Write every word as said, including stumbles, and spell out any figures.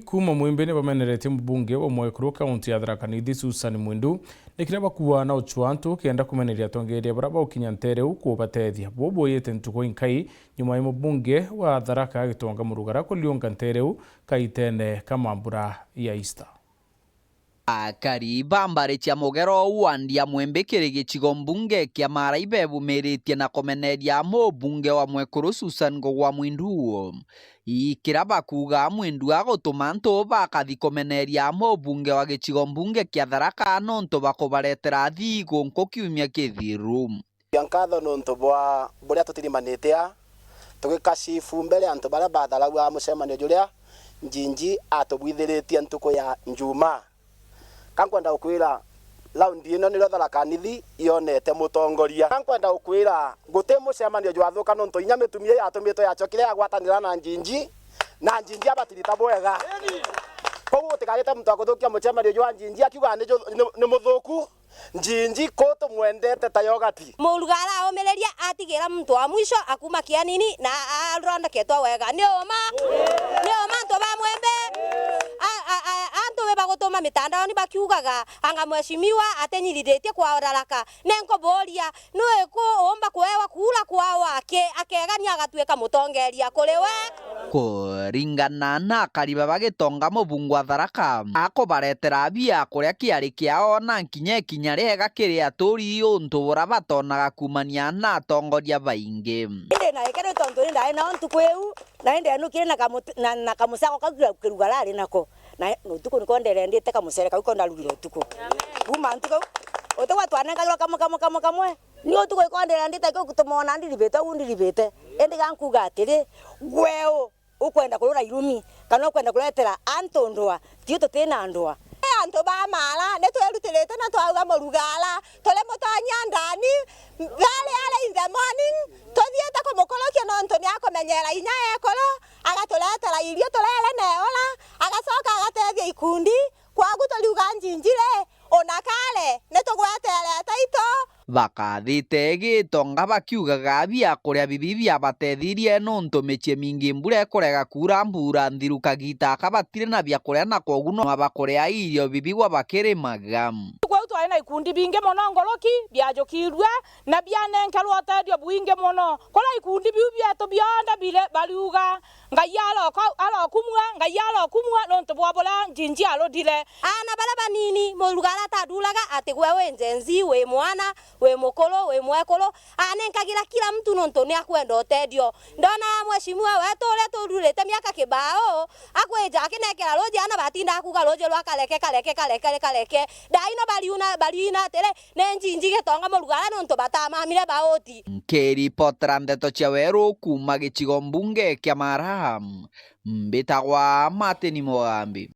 Kuuma Mwimbi ni bameneretie mubunge wa Mwekuru kaunti ya Tharaka Nithi Susan Mwindu ni kiria bakuuga na uchu antu kenda kumeneria atongeria baria baukinya nteere iu kubatethia. Buu bwiyite ntuku inkai nyuma ya mubunge wa Tharaka Gitonga Murugara kuriunga nteere iu kaitene ka mambura ya Easter. Akari ba mbari cia mugero wandi ya Mwimbi kiri gicigo mbunge kia Maara ibebumiritie na kumeneria mubunge wa Mwekuru Susan Ngugwa Mwindu. Ikira bakuuga Mwindu agutuma antu bakathi kumeneria mubunge wa gicigo mbunge kia Tharaka nontu bakubaretera thigu nku kiumia kithiru. Nkatho nontu bwa buria tutirimanite aa, tugikashifu mbere antu baria batharagua mucemanio juria Njinji atubwithiritie ntuku ya Njumaa. Ka nkwenda gukwira, raundi ino nirio Tharaka Nithi yonete mutongoria. Ka nkwenda gukwira, guti mucemanio jwathuka nontu inya mitumia ii yatumitwe yacokire yagwatanira na Njinji, na Njinji abatirita bwega. Koguo gutikagite muntu akuthukia mucemanio jwa Njinji akiuga ni ju-, ni, ni muthuku. Njinji kuu tumwendete ta yogati. Murugara aumiriria atigira muntu wa mwisho akuma kianini na arondoketwa wega. Ni uma? Ni uma antu ba Mwimbi? A, a, a, antu be bagutuma mitandaoni bakiugaga anga mheshimiwa atinyiriritie kwa Tharaka. Ni nkuburia, nuu iku uumba kuewa kuura kwao aki, akegania agatuika mutongeria kuri we? Kuringana na akari baba Gitonga mubunge wa Tharaka, akubaretera bia kuria kiari kiao na nkinya ikinya riega kiri aturi untu buria batonaga kuumania na atongoria baingi. Indi na ikere tontu ni ndari nao ntuku iu, na indi enukire na kamu-, na, na kamucako kau kiruga rari nako. Na, na utuku niko nderendite kamucere kau ko ndarugire utuku. Kuuma ntuku iu, utigwa twanengagirwa kamwe, kamwe, kamwe, kamwe. Ni utuku iko nderendite kio gutuma ona ndiribite, uu ndiribite. Indi gankuuga atiri, gwe u, ukwenda kurura irumi, kana ukwenda kuretera antu ndwa, tio tutina ndwa. Antu ba Maara ni twirutirite na twauga murugara, turi mutonyia ndani, very early in the morning, tuthiite kumukurukia nontu ni akumenyera inya ekuru, agaturetera irio turere na eura, agacoka agatethia ikundi. Kwogu turiuga Njinji ri, ona kare ni tugweterete itu. Bakathite Gitonga bakiugaga bia kuria bibi biabatethirie nontu micii mingi mbura ikurega kuura mbura nthiru kagiita aka batiri na bia kuria na kwogu no bakuria irio bibi gwa bakirimaga. Kwou twari na ikundi bingi mono nguruki biajukirue na bianenkerwe utethio bwingi mono. Kuria ikundi biu bietu bionthe biri bariuga, Ngai aroko-, arokumua, Ngai arokumua nontu bwa buria Njinji arudire. Aana baria banini, murugara ataduraga ati gwe wi Gen Z, wi mwana, wi mukuru, wi mwekuru, anenkagira kila mtu nontu ni akwenda utethio. Ndona mheshimiwa wetu uria tururite miaka kibao, akwija akinekera ruji, aana batindaga kuuga ruji rwa kareke, kareke, kareke, kareke. Ndaino bariuna, bariuna atiri, ni Njinji Gitonga murugara nontu batamamire bauti. Nkiripotera ndeto cia weru kuuma gicigo mbunge kia Maara, mbitagwa Martin Mugambi.